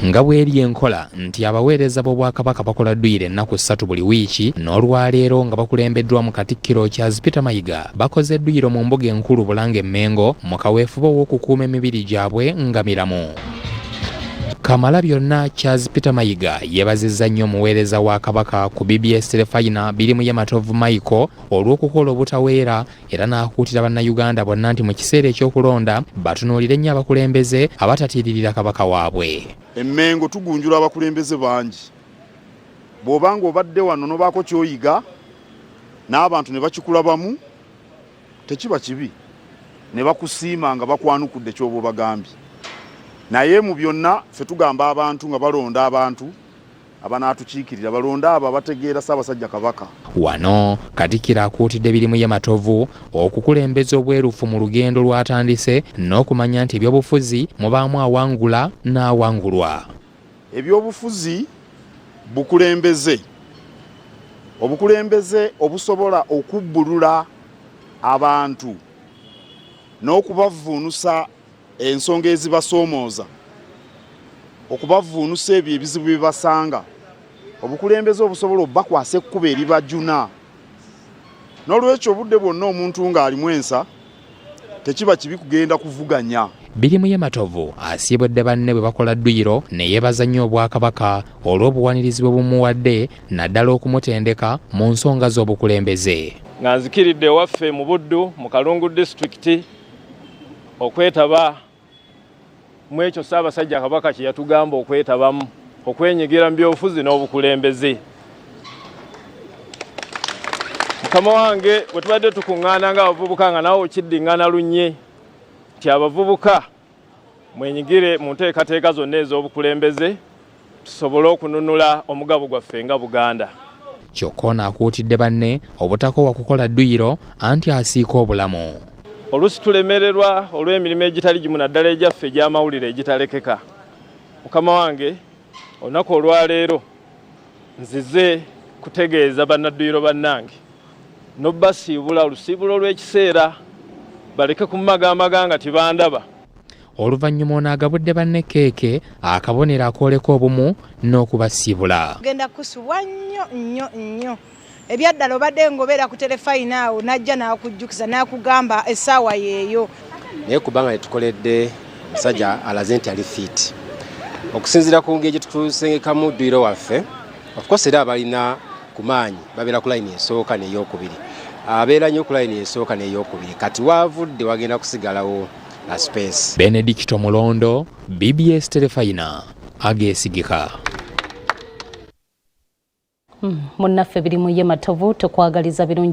Nga bw'eri enkola nti abaweereza b'Obwakabaka bakola dduyiro ennaku 3 buli wiiki, n'olwaleero nga bakulembeddwamu Katikkiro Charles Peter Mayiga bakoze dduyiro mu mbuga enkulu Bulange Mmengo mu kaweefube ow'okukuuma emibiri gyabwe nga miramu. Kamalabyonna Charles Peter Mayiga yeebazizza nnyo omuweereza wa Kabaka ku BBS Terefayina Birimuye Matovu Michael olw'okukola obutaweera era n'akuutira Bannayuganda bonna nti mu kiseera eky'okulonda batunuulire nnyo abakulembeze abatatiiririra Kabaka waabwe. E Mmengo tugunjula abakulembeze bangi. Bw'oba ng'obadde wano n'obaako ky'oyiga n'abantu ne bakikulabamu tekiba kibi ne bakusiima nga bakwanukudde ky'oba obagambye. Naye mu byonna ffe tugamba abantu nga balonda abantu abanaatukiikirira balonde abo abategeera Ssaabasajja Kabaka. Wano Katikkiro akuutidde Birimuye Matovu okukulembeza obwerufu mu lugendo lw'atandise n'okumanya nti ebyobufuzi mubaamu awangula n'awangulwa. Ebyobufuzi bukulembeze, obukulembeze obusobola okubbulula abantu n'okubavvuunusa ensonga ezibasoomooza, okubavvuunusa ebyo ebizibu bye basanga, obukulembeze obusobola obubakwasa ekkubo eribajuna. N'olwekyo obudde bwonna omuntu ng'alimu ensa tekiba kibi kugenda kuvuganya. Birimuye Matovu asiibudde banne bwe bakola dduyiro ne yeebaza nnyo Obwakabaka olw'obuwanirizi bwe bumuwadde naddala okumutendeka mu nsonga z'obukulembeze. Nga nzikiridde ewaffe mu Buddu mu Kalungu disitulikiti okwetaba mu ekyo Ssaabasajja Kabaka kye yatugamba okwetabamu, okwenyigira mu byobufuzi n'obukulembeze. Mukama wange, bwe tubadde tukuŋŋaana ng'abavubuka nga naawe okiddiŋŋana lunye nti abavubuka mwenyigire mu nteekateeka zonna ez'obukulembeze tusobole okununula omugabo gwaffe nga Buganda. Kyokka ono akuutidde banne obutakoowa kukola dduyiro anti asiika obulamu. Oluusi tulemererwa olw'emirimu egitali gimu naddala egyaffe egy'amawulire egitalekeka. Mukama wange, olunaku olwaleero nzize kutegeeza bannadduyiro bannange n'obasiibula olusiibulo lw'ekiseera baleke kumumagamaga nga tibandaba. Oluvannyuma ono agabudde banne keeke akabonero akooleka obumu n'okubasiibula. Genda kusubwa nnyo nnyo nnyo. Ebyaddala obadde ng'obeera ku terefayina awo n'ajja n'akujjukiza n'akugamba essaawa yeeyo. Naye kubanga tetukoledde omusajja alaze nti ali fit. Okusinziira ku ngeri gye tusengekamu dduyiro waffe, of course era abalina ku maanyi babeera ku layini esooka n'eyokubiri. Abeera nnyo ku layini esooka n'eyokubiri. Kati waavudde wagenda kusigalawo a space. Benedicto Mulondo, BBS Terefayina, ageesigika. Munnaffe Birimuye Matovu tukwagaliza birungi.